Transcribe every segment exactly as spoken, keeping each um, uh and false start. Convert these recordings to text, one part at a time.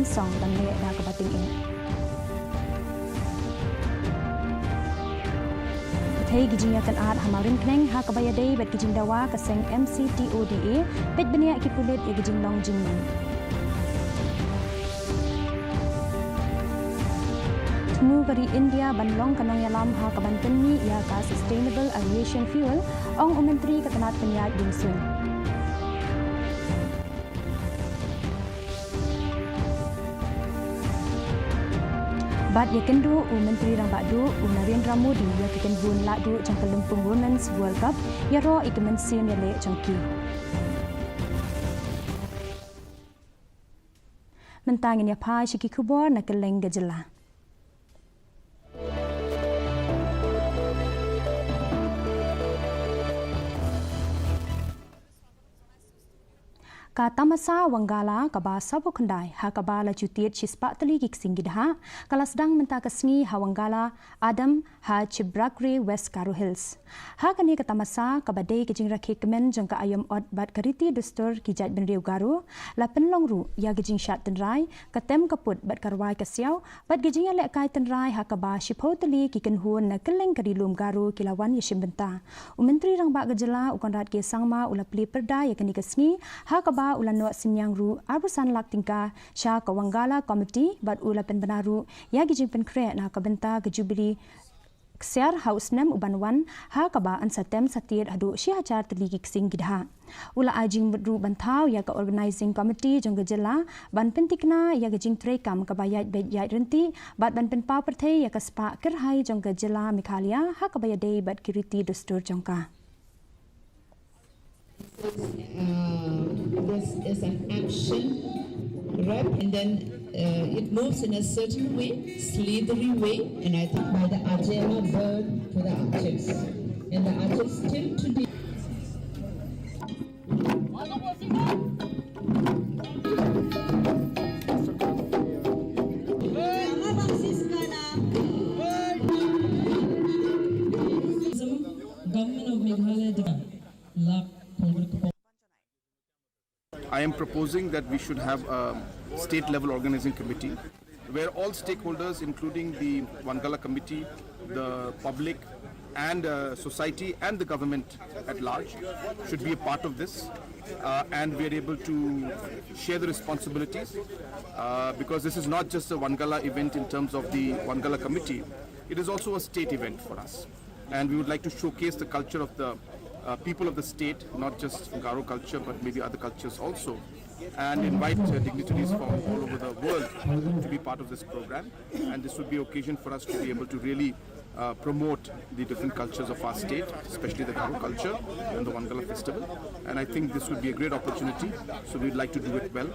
song ban leh da kaba tyngeh. Pyrthei ki jingïakynad ha Mawryngkneng ha kaba ïadei bad ki jingdawa ka seng M C T O D A, peit bniah ki pulit ïa ki jinglong jingman. Thmu ka ri India ban long ka nongïalam ha kaban pynmih ïa ka Sustainable Aviation Fuel, ong u Myntri ka tnat pynïaid diengsuiñ. Bad ïakynduh u Myntri Rangbah Duh u Narendra Modi ïa ka kynhun lahduh jong ka lympung Women's World Cup, ïaroh ïa ka mynsiem ïaleh jong ki. Mynta ngin ïa phai sha ki khubor na kylleng ka jylla. Ka tamasa Wangala kaba sawphew khyndai, ha kaba la ju tied shispah tylli ki ksing ki dha, ka la sdang mynta ka sngi ha Wangala Adam ha Chibragre, West Garo Hills. Ha kane ka tamasa kaba dei ka jingrakhe kmen jong ka aïom ot bad ka riti dustur ki jaitbynriew Garo, la pynlong ruh ïa ka jingshad tynrai, ka tem ka put bad ka rwai ka siaw, bad ka jingïalehkai tynrai ha kaba shiphew tylli ki kynhun na kylleng ka ri lum Garo ki la wan ïashim bynta. U Myntri Rangbah ka jylla u Conrad K Sangma u la plie pyrda ïa kane ka sngi, ha kaba u la noh synñiang ruh arphew san lak tyngka sha ka Wangala Committee bad u la pynbna ruh ïa ki jingpynkhreh na ka bynta ka Jubilee Ksiar ha u snem uban wan, ha kaba yn sa tem sa tied haduh shi hajar tylli ki ksing ki dha. U la ai jingmut ruh ban thaw ïa ka Organising Committee jong ka jylla ban pynthikna ïa ka jingtreikam kaba ïaid beit ïaid ryntih bad ban pynpaw pyrthei ïa ka spah kyrhai jong ka jylla Meghalaya ha kaba ïadei bad ki riti dustur jong ka. Uh, this is an action rep, and then uh, it moves in a certain way, slithery way, and I think by the Ajema bird to the archers, and the archers till today. Government of Meghalaya. I am proposing that we should have a state level organizing committee where all stakeholders, including the Wangala committee, the public, and uh, society and the government at large, should be a part of this. Uh, and we are able to share the responsibilities, uh, because this is not just a Wangala event in terms of the Wangala committee, it is also a state event for us. And we would like to showcase the culture of the uh, people of the state, not just Garo culture, but maybe other cultures also, and invite uh, dignitaries from all over the world to be part of this program. And this would be an occasion for us to be able to really uh, promote the different cultures of our state, especially the Garo culture and the Wangala festival. And I think this would be a great opportunity, so we'd like to do it well.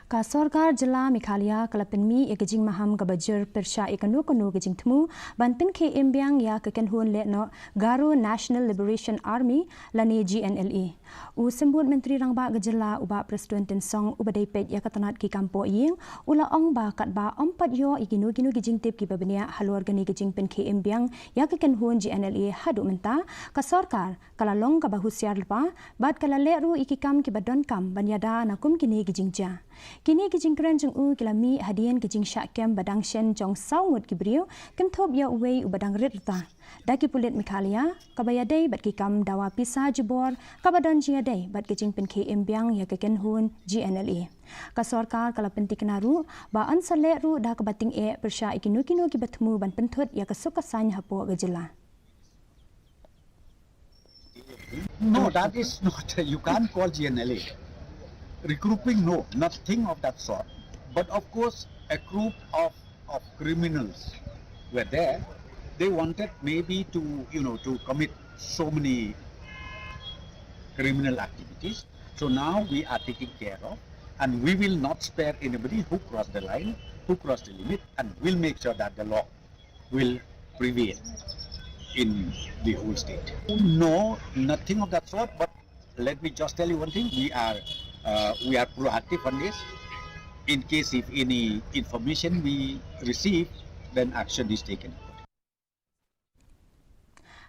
Ka sorkar jylla Meghalaya ka la pynmih ïa ka jingmaham kaba jur pyrshah ïa kano kano ka jingthmu ban pynkhie im biang ïa ka kynhun lehnoh Garo National Liberation Army lane G N L A. U Symbud Myntri Rangbah ka jylla u Bah Prestone Tynsong uba dei peit ïa ka tnat ki kam pohïing u la ong ba katba ym pat ïoh ïa kino kino ki jingtip kiba bniah halor kane ka jingpynkhie im biang ïa ka kynhun G N L A haduh mynta, ka sorkar ka la long kaba husiar lypa bad ka la leh ruh ïa ki kam kiba donkam ban ïada na kum kine ki jingjia. Kine ki jingkren jong u ki la mih hadien ka jingshah kem ba dang shen jong saw ngut ki briew kynthup ïa uwei uba dang rit rta da ki pulit Meghalaya kaba ïadei bad ki kam dawa pisa jubor kaba don jingïadei bad ka jingpynkhie im biang ïa ka kynhun G N L A. Ka sorkar ka la pynthikna ruh ba yn sa leh ruh da kaba tyngeh pyrshah ïa kino kino kiba thmu ban pynthut ïa ka suk ka saiñ hapoh ka jylla. No, that is not, you can't call G N L A. Regrouping, no, nothing of that sort. But of course, a group of, of criminals were there. They wanted maybe to, you know, to commit so many criminal activities. So now we are taking care of, and we will not spare anybody who crossed the line, who crossed the limit, and we'll make sure that the law will prevail in the whole state. No, nothing of that sort, but let me just tell you one thing. We are, uh, we are proactive on this. In case if any information we receive, then action is taken.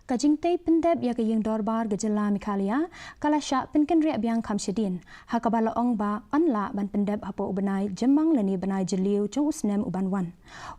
Ka jingtei pyndep ïa ka ïing dorbar ka jylla Meghalaya ka la shah pynkynriah biang kham shadien, ha kaba la ong ba yn lah ban pyndep hapoh u bnai Jymmang lane bnai Jylliew jong u snem u ban wan.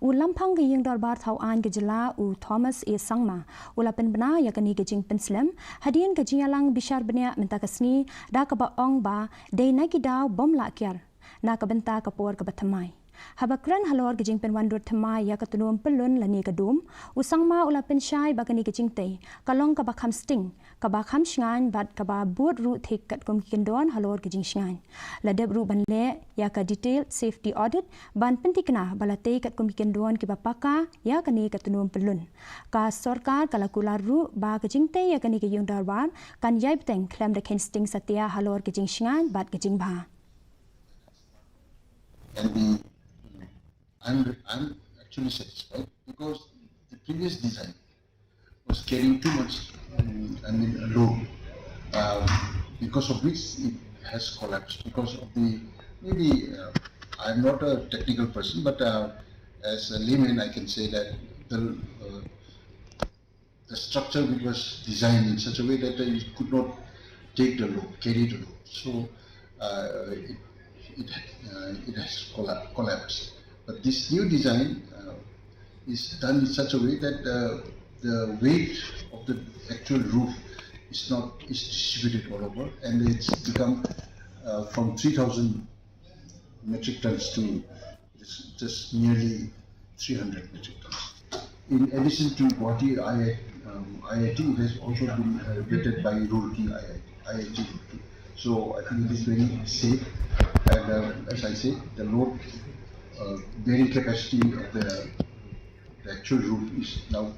U Lamphang ka ïing dorbar thaw aiñ ka jylla u Thomas A Sangma u la pynbna ïa kane ka jingpynslem hadien ka jingïalang bishar bniah mynta ka sngi da kaba ong ba dei na ki daw bym lah kiar na ka bynta ka por kaba thymmai. Haba kren halor ka jingpynwandur thymmai ïa ka tnum pyllun lane ka dum, u Sangma u la pynshai ba kane ka jingtei ka long kaba kham sting, kaba kham shngaiñ bad kaba bud ruh thik katkum ki kyndon halor ka jingshngaiñ. La dep ruh ban leh ïa ka detailed safety audit ban pynthikna ba la tei katkum ki kyndon kiba paka ïa kane ka tnum pyllun. Ka sorkar ka la kular ruh ba ka jingtei ïa kane ka ïing dorbar kan ïai bteng khlem da kheiñ sting satia halor ka jingshngaiñ bad ka jingbha. And the, I'm, I'm actually satisfied because the previous design was carrying too much, um, I mean, a load, um, because of which it has collapsed. Because of the, maybe, uh, I'm not a technical person, but uh, as a layman, I can say that the uh, the structure which was designed in such a way that it could not take the load, carry the load. So uh, it, it, uh, it has colla- collapsed. But this new design uh, is done in such a way that uh, the weight of the actual roof is not is distributed all over, and it's become uh, from three thousand metric tons to just, just nearly three hundred metric tons. In addition to Guwahati I I, um, I I T, it has also been uh, vetted by Roorkee I I T, I I T Roorkee. So I think it is very safe. And uh, as I said, the load uh, bearing capacity of the, the actual roof is now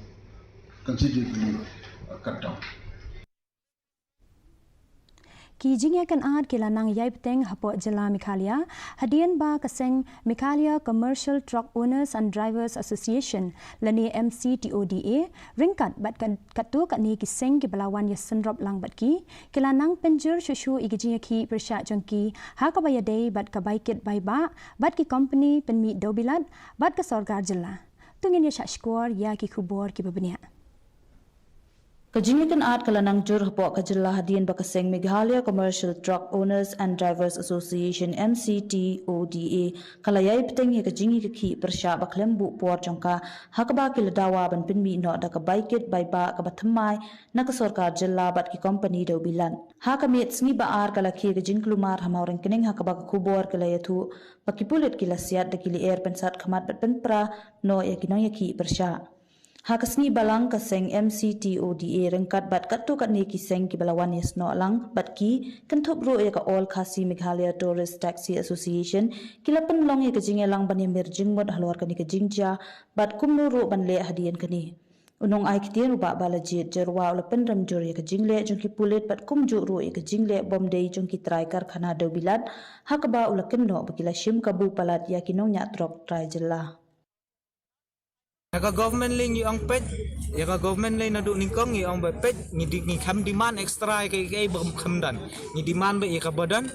considerably uh, cut down. Ki jingïakynad ki la nang ïai bteng hapoh jylla Meghalaya hadien ba ka seng Meghalaya Commercial Truck Owners and Drivers Association lane M C T O D A ryngkat bad katto katne ki seng kiba la wan ïasynrop lang bad ki, ki la nang pynjur shuh shuh ïa ki jingïakhih pyrshah jong ki ha kaba ïadei bad ka bai kit bai bah bad ki kompani pynmih dewbilat bad ka sorkar jylla. To ngin ïa shah shkor ïa ki khubor kiba bniah. Ka jingïakynad ka la nang jur hapoh ka jylla hadien ba ka seng Meghalaya Commercial Truck Owners and Drivers Association M C T O D A ka la ïai bteng ïa ka jingïakhih pyrshah ba khlem buh por jong ka ha kaba ki la dawa ban pynmih noh da ka bai kit bai bah kaba thymmai na ka sorkar jylla bad ki kompani dewbilat. Ha ka miet sngi Ba-ar ka la khie ka jingkulmar ha Mawryngkneng ha kaba ka khubor ka la ïathuh ba ki pulit ki la siat da ki lyer pynsat khmat bad pynpra noh ïa ki nongïakhih pyrshah. Ha ka sngi Balang ka seng M C T O D A ryngkat bad katto katne ki seng kiba la wan ïasnoh lang bad ki, kynthup ruh ïa ka All Khasi Meghalaya Tourist Taxi Association, ki la pynlong ïa ka jingïalang ban ïamir jingmut halor kane ka jingjia bad kumno ruh ban leh hadien kane. U nongai ktien u Bah Balajied Jyrwa u la pynrem jur ïa ka jingleh jong ki pulit bad kumjuh ruh ïa ka jingleh bym dei jong ki trai karkhana dewbilat, ha kaba u la kynnoh ba ki la shim kabu palat ïa ki nongñiah trok trai jylla. Ïa ka government lei ngi ong peit, ïa ka government lei naduh nyngkong ngi ong ba peit, ngi di ngi kham demand extra ïa kaei kaei ba kham don. Ngi demand ba ïa kaba don.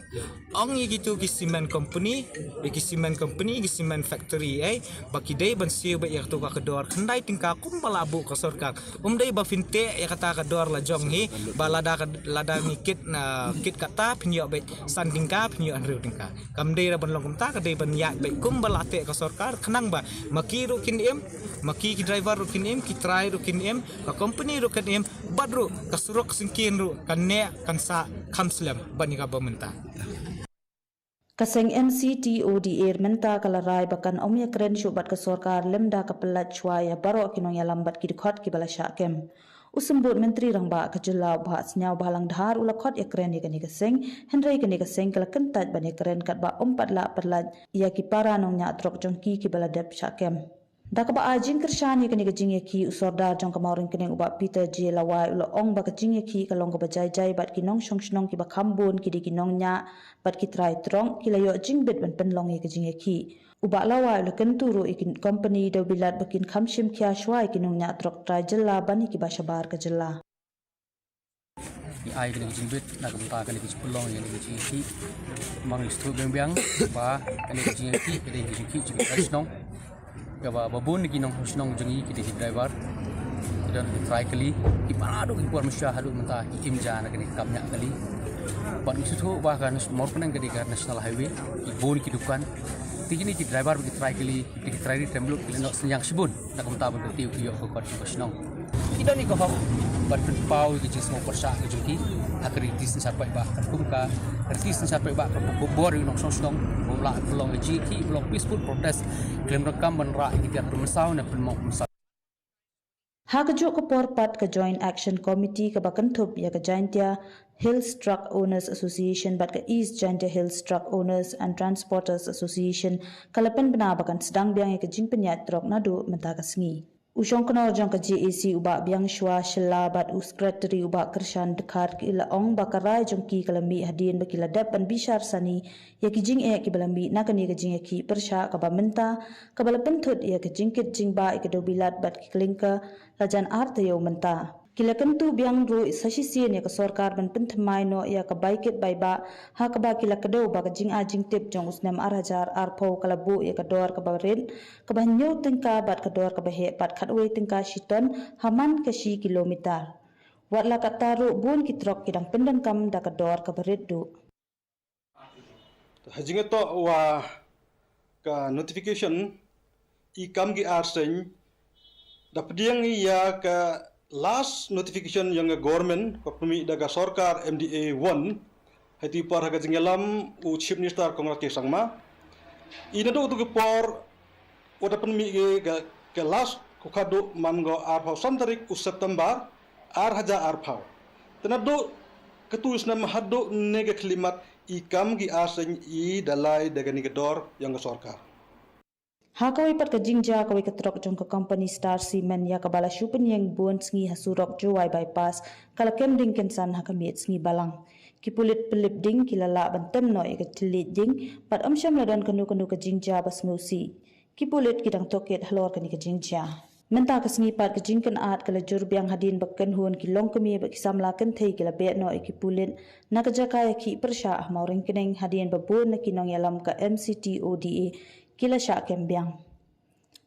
Ong ïa kitu ki cement company, ïa ki cement company, ki cement factory ei, ba ki dei ban siew ba ïa katu ka dor khyndai tyngka kumba la buh ka sorkar. Um dei ba phin teh ïa kata ka dor la jong hi, ba lada ka lada ngi kit na kit kata phin ïoh beit san tyngka phin ïoh hynriew tyngka. Kam dei ra ban long kumta, ka dei ban ïaid beit kumba la teh ka sorkar khnang ba ma ki ruh kin im, ma ki ki driver ruh kin im, ki trai ruh kin im, ka company ruh kan im, bad ruh ka surok syngkien ruh kan neh kan sah kham slem ban ïa kaba mynta. Ka seng M C T O D A mynta ka la rai ba kan ym ïakren shuh bad ka sorkar lymda ka pyllait shuwa ïa baroh ki nongïalam bad ki dkhot kiba la shah kem. U Symbud Myntri Rangbah ka jylla u Bah Sniawbhalang Dhar u la khot ïakren ïa kane ka seng, hynrei kane ka seng ka la kyntait ban ïakren katba ym pat lah pyllait ïa ki para nongñiah trok jong ki kiba la dep shah kem. Da kaba ai jingkyrshan ïa kane ka jingïakhih, u Sordar jong ka Mawryngkneng u Bah Peter J Lawai u la ong ba ka jingïakhih ka long kaba jai jai bad ki nongshong shnong kiba kham bun ki dei ki nongñiah bad ki trai trok ki la ïoh jingbit ban pynlong ïa ka jingïakhih. U Bah Lawai u la kyntu ruh ïa ki kompani dewbilat ba kin kham shim khia shuwa ïa ki nongñiah trok trai jylla ban ïa kiba shabar ka jylla. Ngi ai kane ka jingbit na ka bynta kane ka jingpynlong ïa kane ka jingïakhih. Ngi sngewthuh biang biang ba kane ka jingïakhih ka dei ka jingïakhih jong ki trai shnong. Kaba ba bun ki nongshong shnong jong ngi ki dei ki driver. Ki Don ki trai kali, ki para duk ki por mynta haduh mynta ki im ja na kane ka kam ñiah kali. Bad ngi sngewthuh ba ka nas-, mor pneng ka dei ka national highway, ki bun ki dukan. Te kine ki driver bad ki trai kali, ki trai ri trai muluk ki la noh synñiang shibun na ka bynta ban kyntiew ki ïoh ka kot jong ka shnong. Ki don ïa ka hok ban pynpaw ïa ka jingsngew pyrshah ka jong ki ha ka riti synshar paidbah, katkum ka riti synshar paidbah ka bor ïa u nongshong shnong, ba u lah ban long ïa ka jingïakhih, ban long peaceful protest, khlem donkam ban rah ïa ki tiar pynmynsaw ne pynmong pynmynsaw. Ha kajuh ka por pat, ka Joint Action Committee kaba kynthup ïa ka Jaintia Hills Truck Owners Association bad ka East Jaintia Hills Truck Owners and Transporters Association ka la pynbna ba kan sdang biang ïa ka jingpynïaid trok naduh mynta ka sngi. U shongknor jong ka J A C u Bah Biangshwa Shylla bad u Secretary u Bah Kyrshan Dkhar ki la ong ba ka rai jong ki ka la mih hadien ba ki la dep ban bishar sani ïa ki jingeh kiba la mih na kane ka jingïakhih pyrshah kaba mynta, kaba la pynthut ïa ka jingkit jingbah ïa ka dewbilat bad ki klinker la jan ar taïew mynta. Ki la kyntu biang ruh sa shisien ïa ka sorkar ban pynthymmai noh ïa ka bai kit bai bah, ha kaba ki la kdew ba ka jingai jingtip jong u snem ar hajar arphew ka la buh ïa ka dor kaba rit kaba hynñiew tyngka bad ka dor kaba heh pat khatwei tyngka shi ton ha man ka shi kilometer. Wat la katta ruh, bun ki trok ki dang pyndonkam da ka dor kaba rit duh. Ha jingïatoh wa ka notification i kam ki ar seng, da pdiang ïa ka last notification jong ka government, ka pynmih da ka sorkar M D A one, ha katu ka por ha ka jingïalam u Chief Minister Conrad K Sangma. I naduh katu ka por, wat da pynmih ka, ka last ka khadduh man ka arphew san tarik u September, ar hajar arphew. Te naduh katu snem haduh ne ka khyllipmat i kam ki ar seng i da lai da kane ka dor jong ka sorkar. Ha kawei pat ka jingjia, kawei ka trok jong ka company Star Cement ïa kaba la shu pynïeng bun sngi ha surok Jowai Bypass, ka la kem ding kynsan ha ka miet sngi Balang. Ki pulit pynlip ding ki la lah ban tem noh ïa ka thylliej ding, bad ym shym la don kano kano ka jingjia ba sngewsih. Ki pulit ki dang tohkit halor kane ka jingjia. Mynta ka sngi pat ka jingkynad ka la jur biang hadien ba kynhun ki longkmie bad ki samla kynthei ki la beh noh ïa ki pulit na ka jaka ïakhih pyrshah ha Mawryngkneng, hadien ba bun na ki nongïalam ka M C T O D A ki la shah kem biang.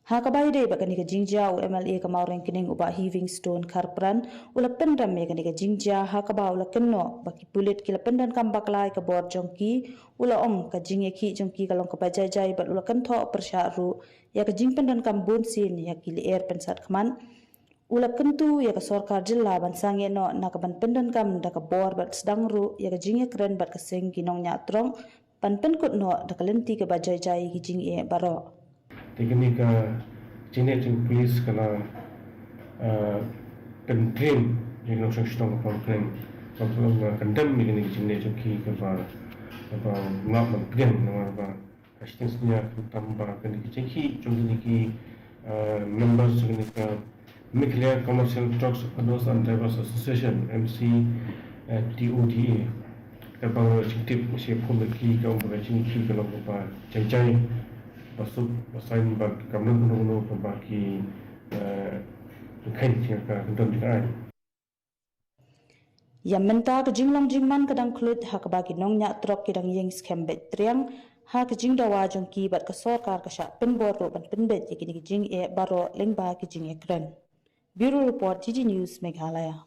Ha kaba ïadei bad kane ka jingjia, u M L A ka Mawryngkneng u Bah Heavingstone Kharpran u la pynrem ïa kane ka jingjia, ha kaba u la kynnoh ba ki pulit ki la pyndonkam bakla ïa ka bor jong ki. U la ong ka jingïakhih jong ki ka long kaba jai jai bad u la kynthoh pyrshah ruh ïa ka jingpyndonkam bunsien ïa ki lyer pynsat khmat. U la kyntu ïa ka sorkar jylla ban sangeh noh na ka ban pyndonkam da ka bor bad sdang ruh ïa ka jingïakren bad ka seng ki nongñiah trok ban pynkut noh da ka lynti kaba jai jai ïa ki jingeh baroh. Te kane ka jingleh jong ka police ka la, eh, pyntriem ïa ka nongshong shnong ka Mawryngkneng. Ka la condemn ïa kane ka jingleh jong ki kaba, kaba ngap ban pdiang namar ba ka shiteng synñia khamtam ba kane ka jingkhih jong kine ki, eh, members jong kane ka Meghalaya Commercial Trucks Owners and Drivers Association, M C T O D A, ka bang jingtip, shi phone da ki ka ong ba ka jingkhih ka long kaba jai jai, ba suk ba sain bad kam long kano kano kaba ki, eh, khein jingkha ka don jingaiñ. Ïa mynta ka jinglong jingman ka dang khluit ha kaba ki nongñiah trok ki dang ïeng skhem beit triang ha ka jingdawa jong ki bad ka sorkar ka shah pynbor ruh ban pynbeit ïa kine ki jingeh baroh lyngba ki jingïakren. Bureau Report, G G News, Meghalaya.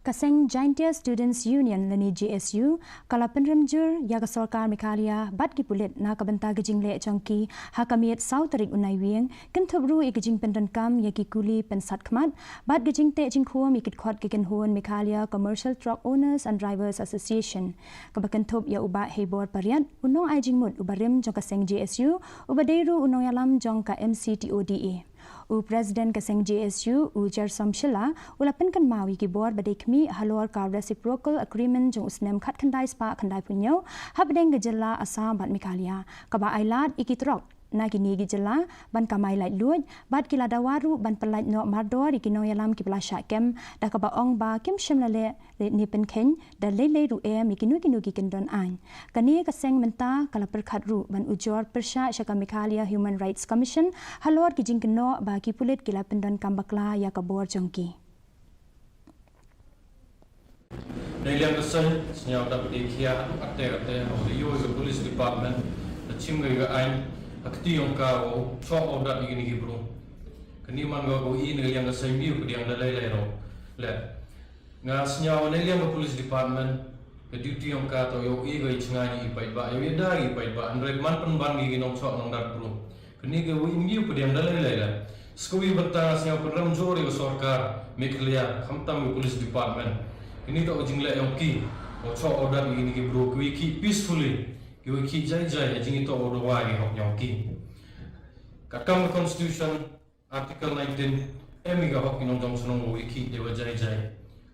Ka seng Jaintia Students Union lane J S U ka la pynrem jur ïa ka sorkar Meghalaya bad ki pulit na ka bynta ka jingleh jong ki ha ka miet saw tarik u Naiwieng, kynthup ruh ïa ka jingpyndonkam ïa ki kuli pynsat khmat bad ka jingteh jingkhum ïa ki dkhot ki kynhun Meghalaya Commercial Truck Owners and Drivers Association, kaba kynthup ïa u Bah Heibor Pariat, u nongai jingmut uba rim jong ka seng J S U, uba dei ruh u nongïalam jong ka M C T O D A. U President ka seng J S U, u Jersom Shylla, u la pynkynmaw ïa ki bor ba dei khmih halor ka Reciprocal Agreement jong u snem khatkhyndai spah khyndaiphew hynñiew hapdeng ka jylla Assam bad Meghalaya, kaba ailad ïa ki trok na kine ki jylla ban kamai laitluid, bad ki la dawa ruh ban pyllait noh mardor ïa ki nongïalam kiba la shah kem, da kaba ong ba kim shym la leh leh ne pynkheiñ da lei lei ruh em ïa kino kino ki kyndon aiñ. Kane ka seng mynta ka la pyrkhat ruh ban ujor pyrshah sha ka Meghalaya Human Rights Commission halor ki jingkynnoh ba ki pulit ki la pyndonkam bakla ïa ka bor jong ki. Dei liang ka seng, sñiaw da ka dei khia, ate ate, ha ka ïoh ka police department, da chim ka ïoh aiñ, ha kti yong ka, wow, chong wow dat ïa kine ki bru. Ka Ni man ka ko i ne liang ka saiñ biu ka diang da lai lai ro. Le. Nga sñiaw ne liang ka police department. Ka duty yong ka to yo i ka i chnga ni i paidbah yo i da i paidbah. Andre man pynban ki nongchok nongdat bru. Kani ka wi im biu ka diang da lai lai la. Sku wi bynta nga sñiaw pynrem jor i ka sorkar Meghalaya khamtam i police department. Kani to jingleh yong ki. O chok o dat i ni ki bru ki wi ki peacefully. Ki wi ki jai jai jing i to o da wa ki hok yong ki. Ka kam ka constitution Article nineteen, em i ka hok i nongjong chnong wa i ki de wa jai jai.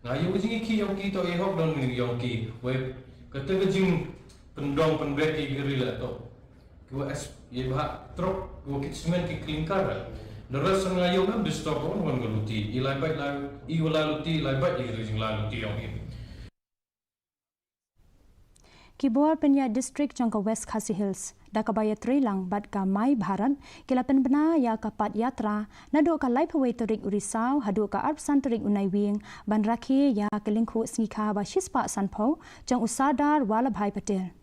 Nga yoh jing i ki yong ki to i hok don mi yong ki. We, kata ka jing pyndong pynbek i giri la to. Ki wa es, i bha trok, ki wa kit cement ki clinker. The rest nga yoh mem disturb on wan ga luti. I lai bait lai, i wa la luti, lai bait i giri jing la luti yong i. Ki bor pynïaid district jong ka West Khasi Hills, da kaba ïatreilang bad ka My Bharat, ki la pynbna ïa ka Pad Yatra, naduh ka laiphew wei tarik u Risaw, haduh ka arphew san tarik u Naiwieng, ban rakhe ïa ka lyngkhuh sngi kha ba shispah sanphew, jong u Sardar Vallabhbhai Patel.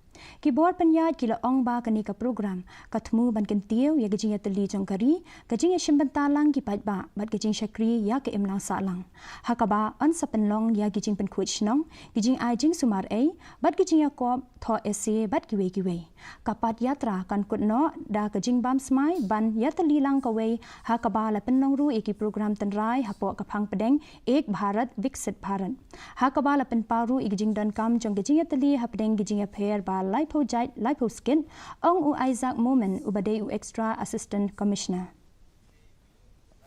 Ki bor pynïaid ki la ong ba kane ka program, ka thmu ban kyntiew ïa ka jingïatylli jong ka ri, ka jingïashim bynta lang ki paidbah, bad ka jingshakri ïa ka imlang sahlang. Ha kaba yn sa pynlong ïa ki jingpynkhuid shnong, ki jingai jingsumar ei, bad ki jingïakop thoh essay bad kiwei kiwei. Ka Pad Yatra kan kut noh da ka jingbam smai ban ïatylli lang kawei ha kaba la pynlong ruh ïa ki program tynrai hapoh ka phang pdeng Ek Bharat Viksit Bharat. Ha kaba la pynpaw ruh ïa ki jingdonkam jong ki jingïatylli hapdeng ki jingïapher ba laiphew jait laiphew skit, ong u Isaac Momin uba dei u Extra Assistant Commissioner.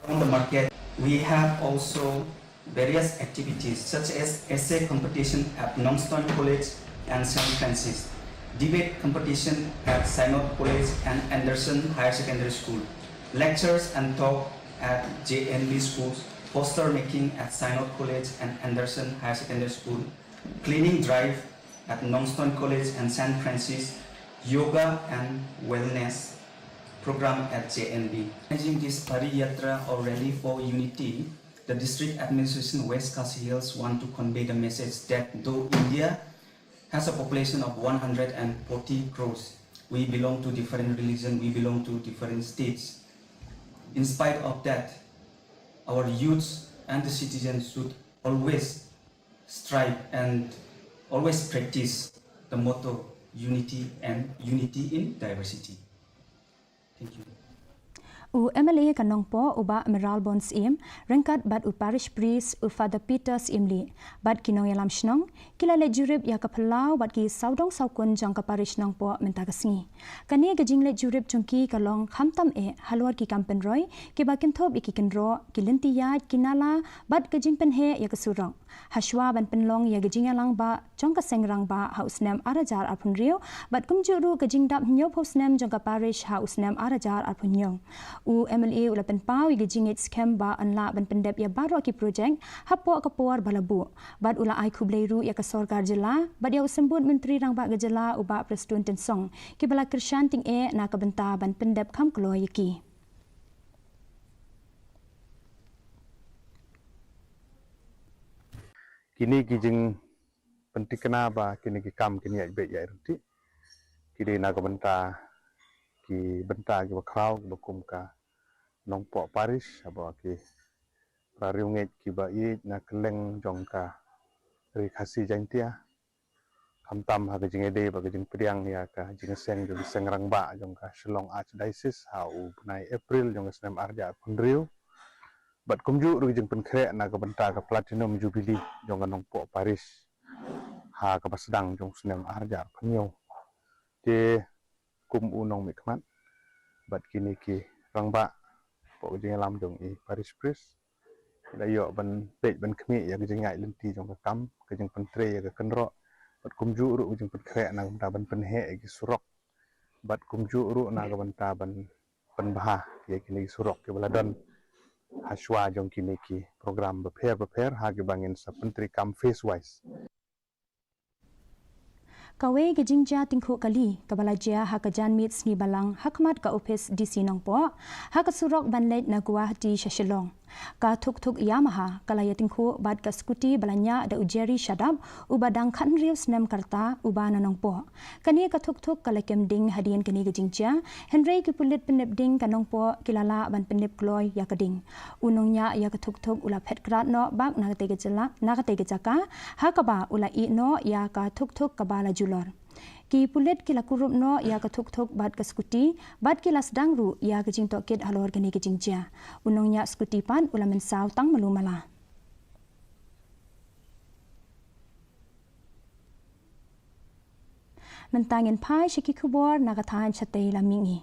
On the market, we have also various activities such as essay competition at Nongstoin College and Saint Francis, debate competition at Synod College and Anderson Higher Secondary School, lectures and talk at J N B schools, poster making at Synod College and Anderson Higher Secondary School, cleaning drive at Nongstoin College and Saint Francis, yoga and wellness program at J N B. Managing this Pari Yatra or Rally for Unity, the District Administration West Khasi Hills want to convey the message that though India has a population of one hundred forty crores, we belong to different religion, we belong to different states. In spite of that, our youths and the citizens should always strive and always practice the motto unity and unity in diversity. Thank you. U MLA ka Nongpoh u Bah Mayralborn Syiem ryngkat bad u Parish Priest u Father Peter Syiemlieh bad ki nongïalam shnong ki la leit jurip ïa ka phyllaw bad ki sawdong sawkun jong ka Parish Nongpoh mynta ka sngi. Kane ka jingleit jurip jong ki ka long khamtam eh halor ki kam pynroi kiba kynthup ïa ki kynroh, ki lynti ïaid, ki nala bad ka jingpynheh ïa ka surok. Hashwa ban pynlong ïa ka jingïalang ba jong ka seng rangbah ha u snem ar hajar arphew hynriew bad kumjuh ruh ka jingdap hynñiewphew snem jong ka Parish ha u snem ar hajar arphew hynñiew. U MLA u la pynpaw ïa ka jingngeit skhem ba yn lah ban pyndep ïa baroh ki projek hapoh ka por ba la buh bad u la ai khublei ruh ïa ka sorkar jylla bad ïa u symbud Myntri Rangbah ka jylla u Bah Prestone Tynsong kiba la kyrshan tyngeh na ka bynta ban pyndep kham kloi ïa ki. Kine ki jingpyntikna ba kine ki kam kin ïaid beit ïaid ryntih ki dei na ka bynta ki bynta kiba khraw kiba kum ka Nongpoh Parish haba ki para riewngeit kiba ïeit na kylleng jong ka Ri Khasi Jaiñtia. Khamtam ha ka jingïadei bad ka jingpdiang ïa ka jingseng jong ka seng rangbah jong ka Shillong Archdiocese ha u bnai April jong ka snem ar hajar arphew hynriew bad kumjuh ruh ka jingpynkhreh na ka bynta ka Platinum Jubilee jong ka Nongpoh Parish ha kaba sdang jong u snem ar hajar arphew hynñiew. Te kum u nongmihkhmat bad kine ki rangbah hapoh ka jingïalam jong i Parish Priest. Ki la ïoh ban peit ban khmih ïa ka jingïaid lynti jong ka kam, ka jingpyntrei ïa ka kynroh bad kumjuh ruh ka jingpynkhreh na ka bynta ban pynheh ïa ki surok bad kumjuh ruh na ka bynta ban pynbha ïa kine ki surok kiba la don hashwa jong kine ki program bapher bapher ha kiba ngin sa pyntreikam phase wise. Kawei ka jingjia tyngkhuh kali kaba la jia ha ka janmiet sngi Balang ha khmat ka ophis DC Nongpoh ha ka surok ban leit na Guwahati sha Shillong. Ka thuk thuk Yamaha ka la ïatyngkhuh bad ka skuti ba la ñiah da u Jerry Shadap, uba dang khathynriew snem ka rta, uba na Nongpoh. Kane ka thuk thuk ka la kem ding hadien kane ka jingjia, hynrei ki pulit pynnep ding ka Nongpoh ki la lah ban pynnep kloi ïa ka ding. U nongñiah ïa ka thuk thuk u la phet krad noh bak na katei ka jaka, ha kaba u la ïeh noh ïa ka thuk thuk kaba la julor. Ki pulit ki la kurup noh ïa ka thuk thuk bad ka skuti, bad ki la sdang ruh ïa ka jingtohkit halor kane ka jingjia. U nongñiah skuti pat u la mynsaw tang malu mala. Mynta ngin phai sha ki khubor na ka thaiñ shatei lam mihngi.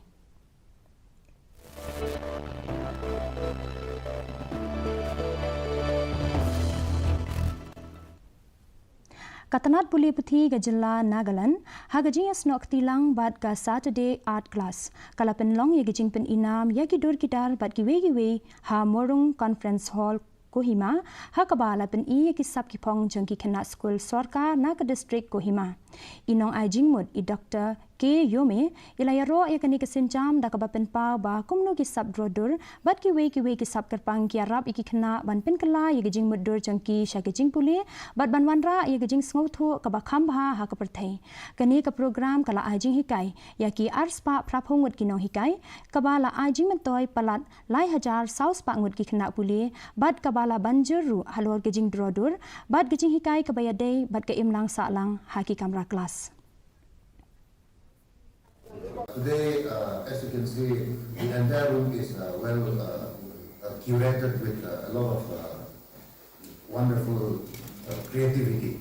Ka tnat pule puthi ka jylla Nagaland, ha ka jingïasnoh kti lang bad ka Saturday Art Class, ka la pynlong ïa ka jingpyninam ïa ki dur ki dar bad kiwei kiwei ha Morung Conference Hall, Kohima, ha kaba la pyni ïa ki sap ki phong jong ki khynnah skul sorkar na ka district Kohima. I nongai jingmut i Doktor K Yome, i la ïaroh ïa kane ka sienjam da kaba pynpaw ba kumno ki sap droh dur bad kiwei kiwei ki sap kyrpang ki ïarap ïa ki khynnah ban pynkylla ïa ka jingmutdur jong ki sha ka jingpule, bad ban wanrah ïa ka jingsngewthuh kaba kham bha ha ka pyrthei. Kane ka program ka la ai jinghikai ïa ki arspah phraphew ngut ki nonghikai, kaba la ai jingmyntoi palat lai hajar sawspah ngut ki khynnah pule, bad kaba la ban jur ruh halor ka jingdroh dur bad ka jinghikai kaba ïadei bad ka imlang sahlang ha ki kamra klas. Today, uh, as you can see, the entire room is, uh, well, uh, uh, curated with, uh, a lot of, uh, wonderful, uh, creativity.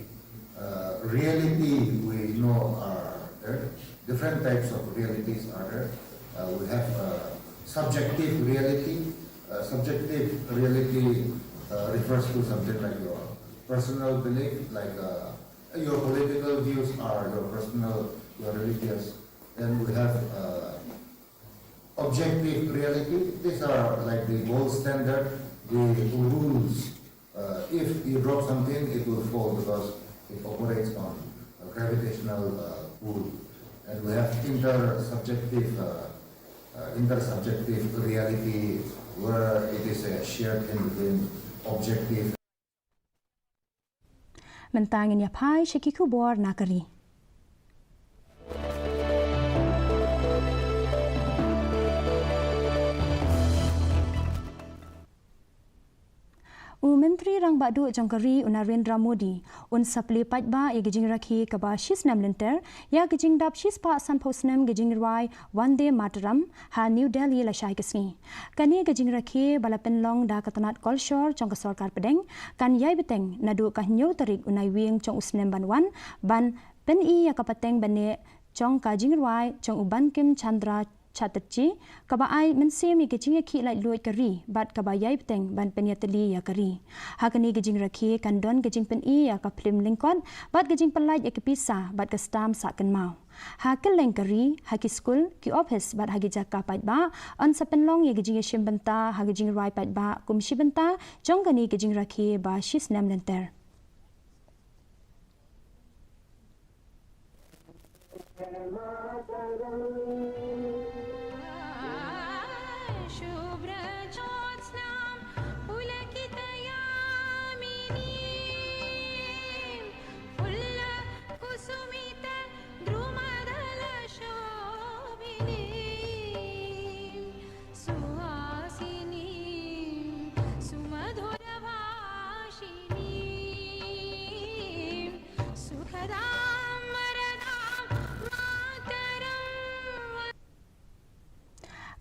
Uh, reality, we know, are there. Different types of realities are there. Uh, we have, uh, subjective reality. Uh, subjective reality, uh, refers to something like your personal belief, like, uh, your political views are your personal, your religious. Then we have, uh, objective reality. These are like the gold standard, the rules. Uh, if you drop something, it will fall because it operates on a gravitational, uh, pull. And we have intersubjective, uh, uh, intersubjective reality, where it is, uh, shared in between objective. Mynta ngin ïa phai sha ki khubor na ka ri. U Myntri Rangbah Duh jong ka ri, u Narendra Modi, un sa plie paidbah ïa ka jingrakhe kaba shi snem lynter ïa ka jingdap shispah sanphew snem ka jingrwai Vande Mataram ha New Delhi lashai ka sngi. Kane ka jingrakhe ba la pynlong da ka tnat kolshor jong ka sorkar pdeng kan ïai bteng naduh ka hynñiew tarik u Naiwieng jong u snem ban wan, ban pyni ïa ka pateng bneh jong ka jingrwai jong u Bankim Chandra Chatterjee, kaba ai mynsiem ïa ka jingïakhih laitluid ka ri bad kaba ïai bteng ban pynïatylli ïa ka ri. Ha kane ka jingrakhe kan don ka jingpyni ïa ka phlim lyngkot bad ka jingpyllait ïa ka pisa bad ka stamp sah kynmaw. Ha kylleng ka ri, ha ki skul, ki ophis bad ha ki jaka paidbah, yn sa pynlong ïa ka jingïashim bynta ha ka jingrwai paidbah kum shi bynta jong kane ka jingrakhe ba shi snem lynter.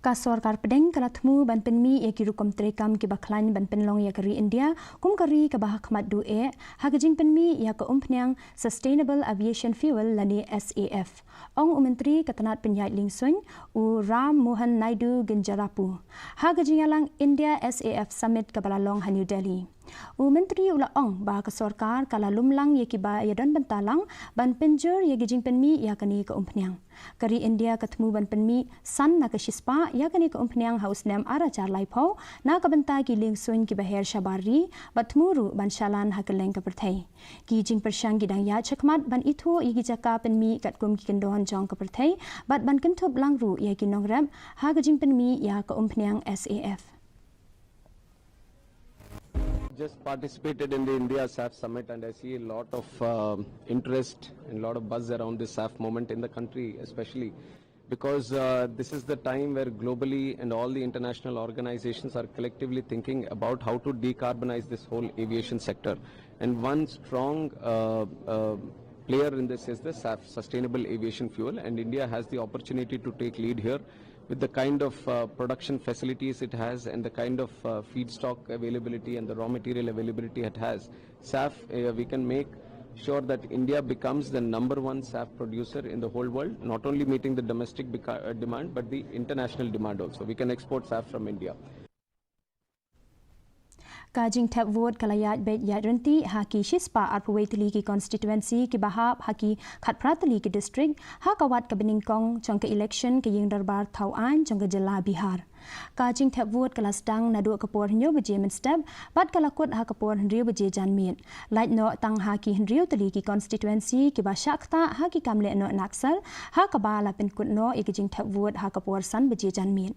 Ka sorkar pdeng ka la thmu ban pynmih ïa ki rukom treikam kiba khlaiñ ban pynlong ïa ka ri India kum ka ri kaba hakhmat duh eh, ha ka jingpynmih ïa ka umphniang Sustainable Aviation Fuel lane S A F. Ong u Myntri ka tnat pynïaid liengsuiñ, u Ram Mohan Naidu Ginjarapu, ha ka jingïalang India S A F Summit kaba la long ha New Delhi. U Myntri u la ong ba ka sorkar ka la lum lang ïa kiba ïadon bynta lang ban pynjur ïa ka jingpynmih ïa kane ka umphniang. Ka ri India ka thmu ban pynmih san na ka shispah ïa kane ka umphniang ha u snem ar hajar laiphew na ka bynta ki liengsuiñ kiba her shabar ri, bad thmu ruh ban shalan ha kylleng ka pyrthei. Ki jingpyrshang ki dang ïaid shakhmat ban ithuh ïa ki jaka pynmih katkum ki kyndon jong ka pyrthei, bad ban kynthup lang ruh ïa ki nongrep ha ka jingpynmih ïa ka umphniang S A F. Just participated in the India SAF Summit, and I see a lot of uh, interest and a lot of buzz around this SAF moment in the country, especially because uh, this is the time where globally and all the international organizations are collectively thinking about how to decarbonize this whole aviation sector. And one strong uh, uh, player in this is the SAF, Sustainable Aviation Fuel, and India has the opportunity to take lead here with the kind of uh, production facilities it has and the kind of uh, feedstock availability and the raw material availability it has. SAF, uh, we can make sure that India becomes the number one SAF producer in the whole world, not only meeting the domestic beca- uh, demand but the international demand also. We can export SAF from India. Ka jingthep vote ka la ïaid beit ïaid ryntih ha ki shispah arphew wei tylli ki constituency kiba hap ha ki khatphra tylli ki district ha ka wat kaba nyngkong jong ka election ka ïing dorbar thaw aiñ jong ka jylla Bihar. Ka jingthep vote ka la sdang naduh ka por hynñiew baje mynstep bad ka la kut ha ka por hynriew baje janmiet. Lait noh tang ha ki hynriew tylli ki constituency kiba shah ktah ha ki kam leh noh Naxal ha kaba la pynkut noh ïa ka jingthep vote ha ka por san baje janmiet.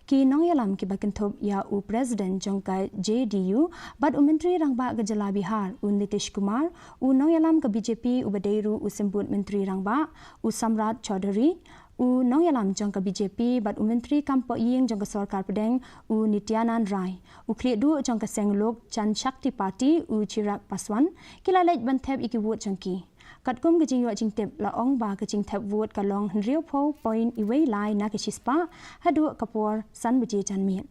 Ki nongïalam kiba kynthup ïa u President jong ka J D U bad u Myntri Rangbah ka jylla Bihar u Nitish Kumar, u nongïalam ka B J P uba dei ruh u symbud Myntri Rangbah u Samrat Chaudhary, u nongïalam jong ka B J P bad u Myntri kam pohïing jong ka Sorkar Pdeng u Nityanand Rai, u khlieh duh jong ka seng Lok Janshakti Party u Chirag Paswan ki la leit ban thep ïa ki vote jong ki. Katkum ka jingïoh jingtip la ong ba ka jingthep vote ka long hynriewphew point wei lai na ka shispah haduh ka por san baje janmiet.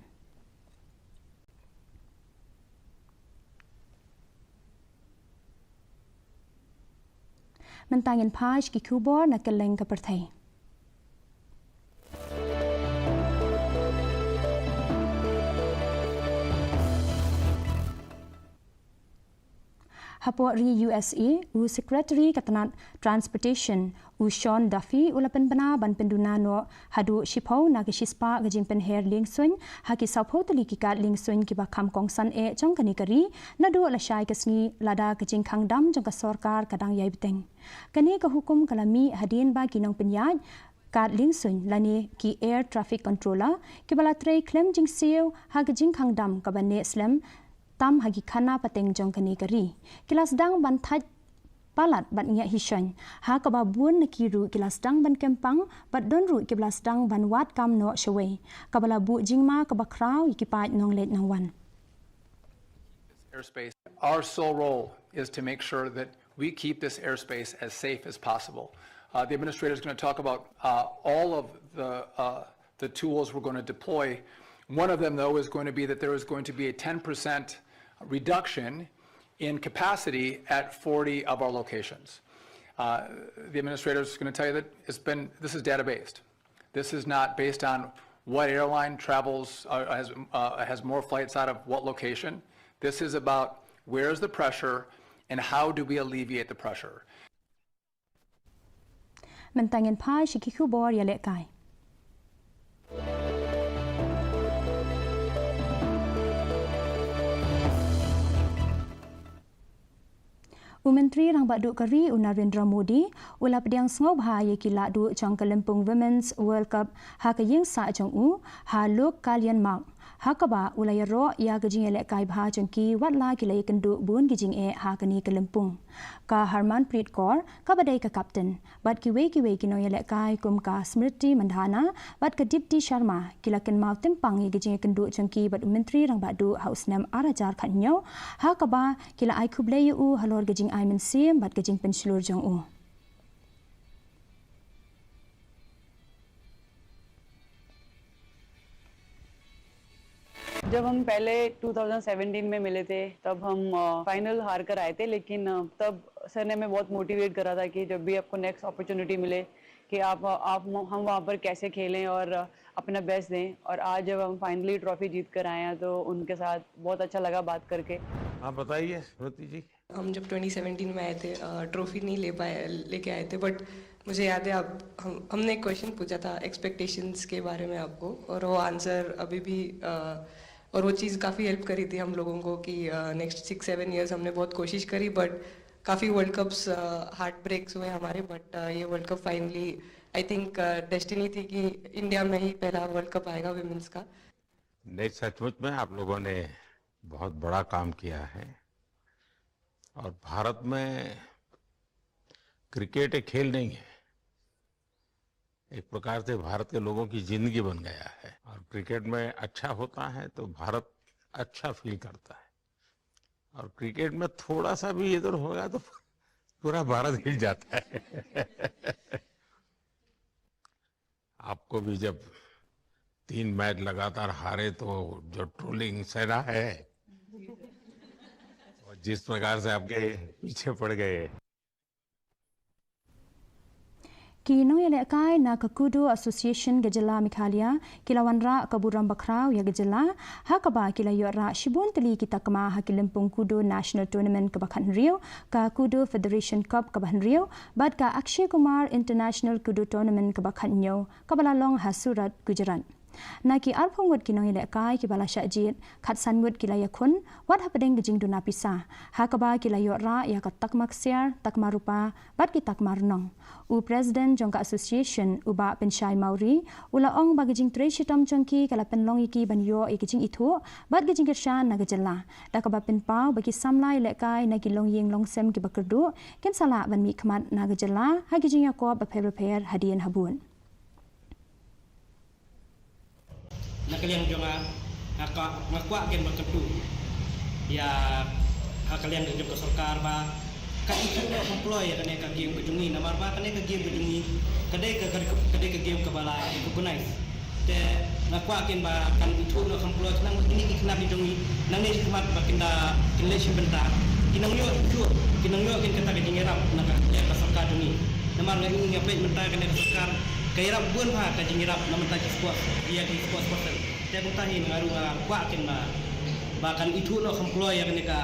Mynta ngin phai sha ki khubor na kylleng ka pyrthei. Hapoh ri U S A, u Secretary ka tnat Transportation, u Sean Duffy, u la pynbna ban pynduna noh haduh shiphew na ka shispah ka jingpynher liengsuiñ ha ki sawphew tylli ki kad liengsuiñ kiba kham kongsan eh jong kane ka ri, naduh lashai ka sngi lada ka jingkhang dam jong ka sorkar ka dang ïai bteng. Kane ka hukum ka la mih hadien ba ki nongpynïaid kad liengsuiñ lane ki air traffic controller kiba la trei khlem jingsiew ha ka jingkhang dam kaba neh slem tam ha ki khana pateng jong kane ka ri ki la sdang ban thait palat bad ngiah hishoiñ ha kaba bun na ki ruh ki la sdang ban kem pang bad don ruh kiba la sdang ban wad kam noh shawei, kaba la buh jingma kaba khraw ïa ki paid nongleit nongwan. Airspace. Our sole role is to make sure that we keep this airspace as safe as possible. Uh, the administrator is going to talk about uh, all of the, uh, the tools we're going to deploy. One of them, though, is going to be that there is going to be a ten percent reduction in capacity at forty of our locations. Uh, the administrator is going to tell you that it's been, this is data based. This is not based on what airline travels, uh, has, uh, has more flights out of what location. This is about where is the pressure and how do we alleviate the pressure. Mynta ngin phai sha ki khubor ïalehkai. U Myntri Rangbah Duh ka ri u Narendra Modi u la pdiang sngewbha ïa ki lahduh jong ka lympung Women's World Cup ha ka ïing sah jong u ha Lok Kalyan Marg, ha kaba u la ïaroh ïa ka jingïalehkai bha jong ki wat la ki la ïakynduh bun ki jingeh ha kane ka lympung. Ka Harmanpreet Kaur kaba dei ka captain bad kiwei kiwei ki nongïalehkai kum ka Smriti Mandhana bad ka Deepti Sharma ki la kynmaw tympang ïa ka jingïakynduh jong ki bad u Myntri Rangbah Duh ha u snem ar hajar khathynñiew, ha kaba ki la ai khublei ïa u halor ka jingai mynsiem bad ka jingpynshlur jong u. जब हम पहले ट्वेंटी सेवनटीन में मिले थे, तब हम फाइनल हार कर आए थे, लेकिन तब सर ने हमें बहुत मोटिवेट करा था कि जब भी आपको नेक्स्ट अपॉर्चुनिटी मिले कि आप आप हम वहाँ पर कैसे खेलें और अपना बेस्ट दें। और आज जब हम फाइनली ट्रॉफी जीत कर आए हैं, तो उनके साथ बहुत अच्छा लगा बात करके। आप बताइए स्मृति जी। हम जब ट्वेंटी सेवनटीन में आए थे, ट्रॉफी नहीं ले पाए, लेके आए थे, बट मुझे याद है आप हम हमने एक क्वेश्चन पूछा था एक्सपेक्टेशंस के बारे में आपको, और वो आंसर अभी भी, और वो चीज़ काफ़ी हेल्प करी थी हम लोगों को कि नेक्स्ट सिक्स सेवन ईयर्स हमने बहुत कोशिश करी, बट काफ़ी वर्ल्ड कप्स हार्ट ब्रेक्स हुए हमारे, बट ये वर्ल्ड कप फाइनली, आई थिंक, डेस्टिनी थी कि इंडिया में ही पहला वर्ल्ड कप आएगा विमेंस का। नहीं, सचमुच में आप लोगों ने बहुत बड़ा काम किया है। और भारत में क्रिकेट एक खेल नहीं है, एक प्रकार से भारत के लोगों की जिंदगी बन गया है। और क्रिकेट में अच्छा होता है तो भारत अच्छा फील करता है, और क्रिकेट में थोड़ा सा भी इधर होगा तो पूरा भारत हिल जाता है। आपको भी जब तीन मैच लगातार हारे तो जो ट्रोलिंग सेना है, और जिस प्रकार से आपके पीछे पड़ गए। Ki nongïalehkai na ka Kudo Association ka jylla Meghalaya ki la wanrah ka burom bakhraw ïa ka jylla, ha kaba ki la ïoh rah shibun tylli ki takma ha ki lympung Kudo National Tournament kaba khathynriew, ka Kudo Federation Cup kaba hynriew, bad ka Akshay Kumar International Kudo Tournament kaba khathynñiew, kaba la long ha Surat, Gujarat. Na ki arphew ngut ki nongïalehkai kiba la shah jied, khatsan ngut ki la ïakhun, wat hapdeng ka jingduna pisa, ha kaba ki la ïoh rah ïa ka takma ksiar, takma rupa, bad ki takma rnong. U President jong ka Association, u Bah Pynshai Mawrie, u la ong ba ka jingtrei shitom jong ki ka la pynlong ïa ki ban ïoh ïa ka jingithuh bad ka jingkyrshan na ka jylla, da kaba pynpaw ba ki samla ïalehkai na ki longïing longsem kiba kyrduh kin sa lah ban mihkhmat na ka jylla ha ki jingïakop bapher bapher hadien habud. Na ka liang jong nga, nga ka, nga kwah ken ba kyntu ïa, ha ka liang jong ka sorkar ba ka ithuh noh kham kloi ïa kane ka game ka jong ngi, namar ba kane ka game ka jong ngi ka dei ka, ka, ka dei ka game kaba la recognize. Te nga kwah ken ba kan ithuh noh kham kloi, khnang ba kine ki khynnah ki jong ngi nangne shakhmat ba kin da, kin leit shim bynta, kin nang ïoh ithuh, kin nang ïoh ken kata ka jingïarap na ka, ïa ka sorkar jong ngi. Namar nga ïohi, nga peit mynta kane ka sorkar ka ïarap bun bha ka jingïarap na bynta ki sports, ïa ki sports person. Te kumta hi nga ruh nga kwah ken ba, ba kan ithuh noh kham kloi ïa kane ka,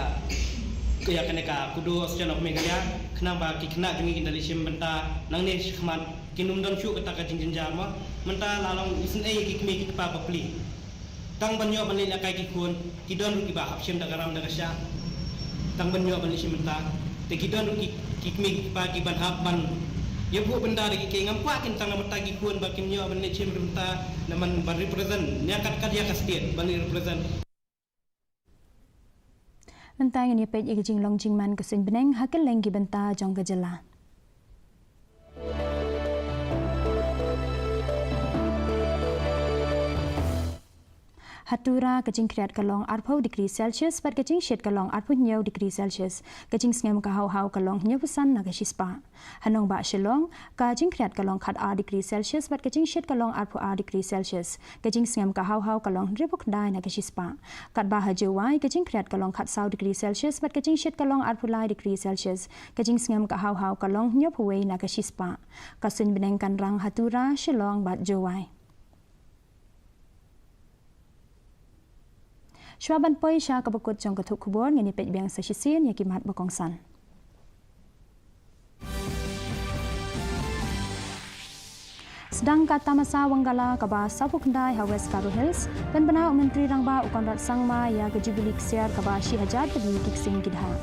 ïa kane ka Kudo Association of Meghalaya, khnang ba ki khynnah jong ngi kin da leit shim bynta nangne shakhmat, kin ym don shuh kata ka jingjynjar mo. Mynta la long isynei ïa ki kmie ki kpa bapli. Tang ban ïoh ban leit lehkai ki khun, ki don ruh kiba hap shim da ka ram da ka shah. Tang ban ïoh ban leit shim bynta. Te ki don ruh ki, ki kmie ki kpa kiban hap ban ïabud bynta da ki, ke ngam kwah ken tang na bynta ki khun ba kin ïoh ban leit shim bynta, na ban, ban represent, ïa kat kat ïa ka state ban represent. Mynta ngin ïa peit ïa ka jinglong jingman ka suiñ bneng ha kylleng ki bynta jong ka jylla. Ha Tura ka jingkhriat ka long arphew degree Celsius bad ka jingshit ka long arphew hynñiew degree Celsius. Ka jingsngem ka haw haw ka long hynñiew phew san na ka shispah. Ha nongbah Shillong, ka jingkhriat ka long khat ar degree Celsius bad ka jingshit ka long arphew ar degree Celsius. Ka jingsngem ka haw haw ka long hynriewphew khyndai na ka shispah. Katba ha Jowai, ka jingkhriat ka long khat saw degree Celsius bad ka jingshit ka long arphew lai degree Celsius. Ka jingsngem ka haw haw ka long hynñiewphew wei na ka shispah. Ka suiñ bneng kan rang ha Tura, Shillong bad Jowai. Shuwa ban poi sha kaba kut jong ka thup khubor, ngin ïa peit biang sa shisien ïa ki mat ba kongsan. Sdang ka tamasa Wangala kaba sawphew khyndai ha West Garo Hills, pynbna u Myntri Rangbah u Conrad Sangma ïa ka Jubilee ksiar kaba shi hajar tylli ki ksing ki dhah.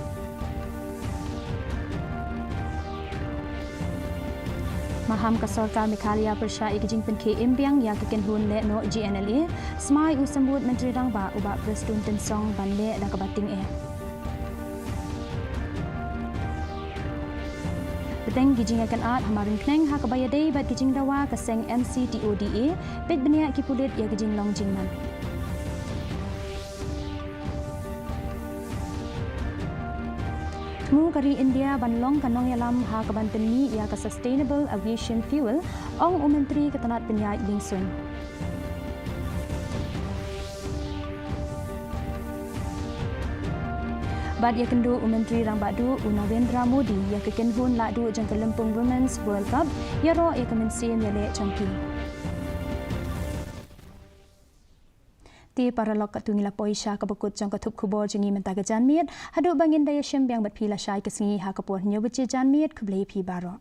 Maham ka sorkar Meghalaya pyrshah ïa ka jingpynkhie im biang ïa ka kynhun lehnoh G N L A, smai u Symbud Myntri Rangbah u Bah Prestone Tynsong ban leh da kaba tyngeh. Bteng ki jingïakynad ha Maryngkneng ha kaba ïadei bad ki jingdawa ka seng M C T O D A, peit bniah ki pulit ïa ka jinglong jingman. Thmu ka ri India ban long ka nongïalam ha kaban pynmih ïa ka Sustainable Aviation Fuel, ong u Myntri ka tnat pynïaid liengsuiñ. Bad ïakynduh u Myntri Rangbah Duh u Narendra Modi ïa ka kynhun lahduh jong ka lympung Women's World Cup, ïaroh ïa ka mynsiem ïaleh jong ki. Te paralok, katto ngi la poi sha kaba kut jong ka thup khubor jong ngi mynta ka janmiet. Haduh ba ngin da ïashem biang bad phi lashai ka sngi ha ka por hynñiew baje janmiet, khublei phi baroh.